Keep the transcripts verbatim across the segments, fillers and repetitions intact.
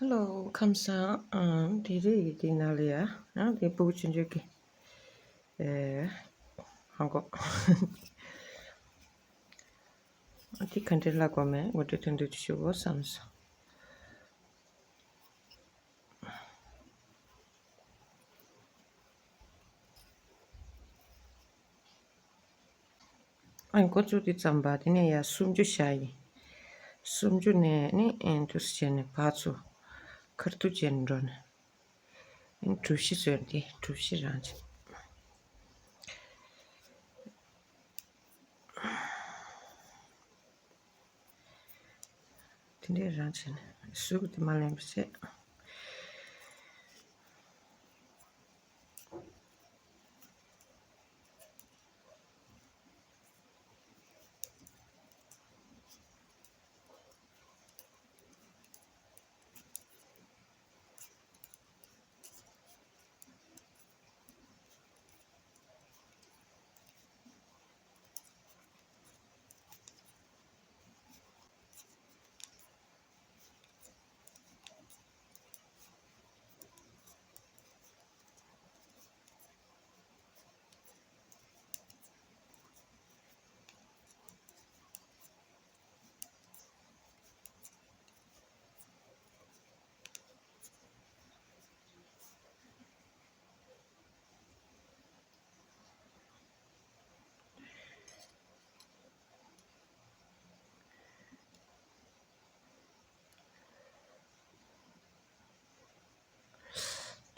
ཧེ་ལོ། ཁམས་བཟང་། ཨང་། དེ་རིང་གི་དེ་ནང་ལ་ཡ། ཨང་། དེ་སྤུ་གུ་ཆུང་ཆུང་གི། ཨེ། ཧང་གོ། ཨ། དེ་ག་འདྲ་ལབ་དགོས་མེད། ངོ་སྤྲོད་ཐུང་ཐུང་ཅིག་ཞུ་དགོས་བསམ་སོང་། ཨ་ནི་འགོ་བཙུགས་དུས་ཙམ་པ་དེ་ནས་ཡར་སུམ་ཅུ་བཞག་ཡིན། སུམ་ཅུ་ནས་ནི་ཨེ་འདུག་སེ་བྱས་ནས་ཕར་ཚུར་ཁ་ཐུག་བྱས་ནས་འགྲོ་ནས། ཨ་ནི་གྲུ་བཞི་བཟོས་ཏེ་གྲུ་བཞི་རང་བྱས། དེ་འདྲས་རང་བྱས་ནས་གཟུགས་དེ་མ་ལེན་པ་བྱས།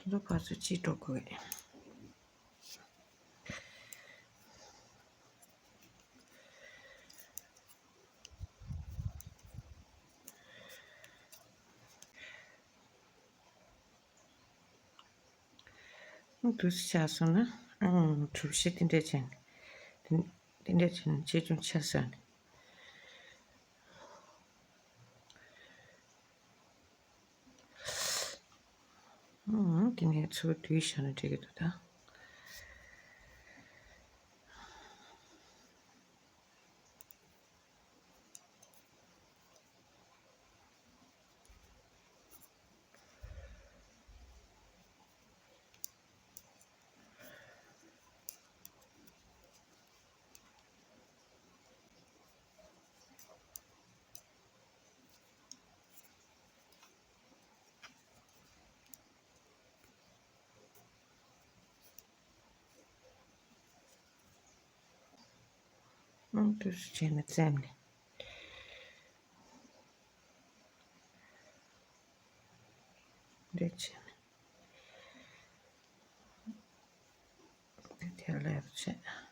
དེ་ཚོ་ཕར་ཚུར་ཕྱིས་འགྲོ་དགོས། འདུག་སེ་ཆགས་སོང་ན། ཨང་། གྲུ་བཞི་དེ་འདྲས་བྱས་ནས། དེ་དེ་འདྲས་བྱས་ནས་ཆེ་ཆུང་ཆ་བཟོས་ནས། ཨང་། དེ་ནས་ཚུར་བསྡུས་བཞག་ན་འགྲིག་གི་འདུག་ད། ཨང་། འདུག་སེ་བྱས་ནས་བཙེམས་ནས། འདི་བྱས་ནས། འདི་དེ་ལ་བྱས།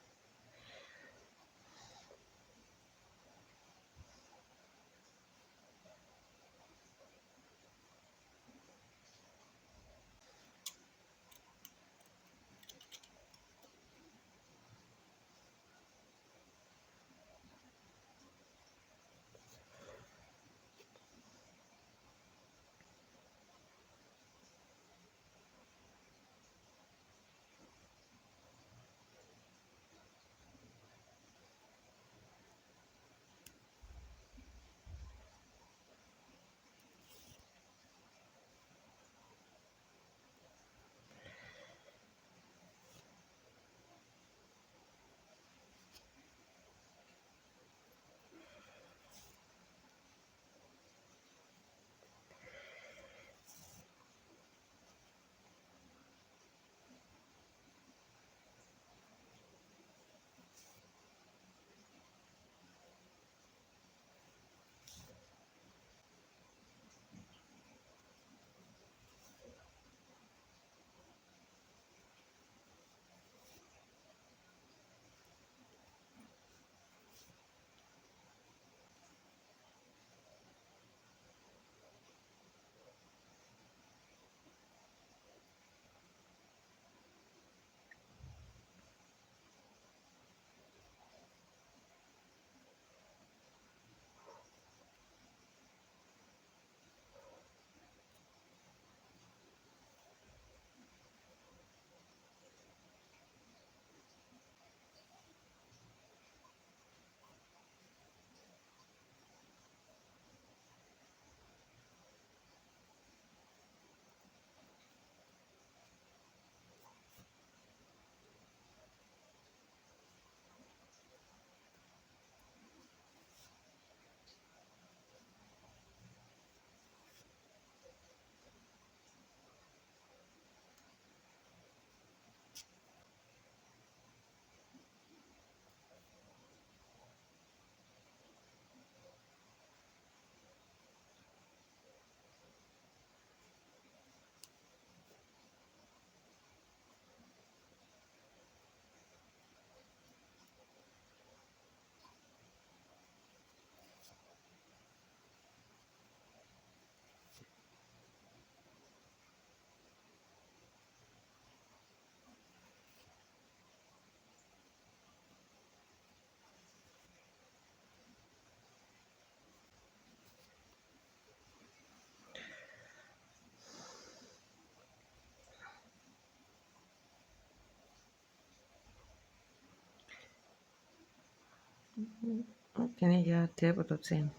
དེ་ནས་ཡར་དལ་བར་དུ་བཙེམས།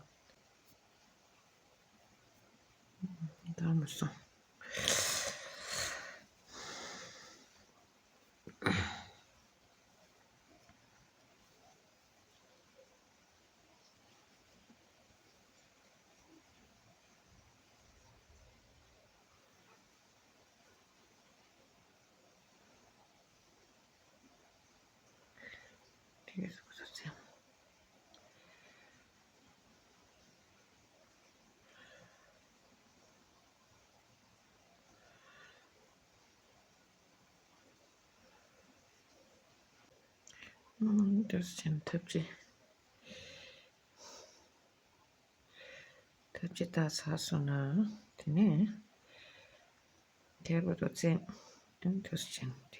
ད་མ་སོང་། དེ་ག་སོ་སོ་ཚེ། ཨུམ། འདུག་སེ་བྱས་ནས་ཐབས་ཅིག་ཐབས་ཅིག་བཏགས་ཚར་སོང་ན། དེ་ནས་དལ་བར་དུ་བཙེམས། འདུག་སེ་བྱས་ནས་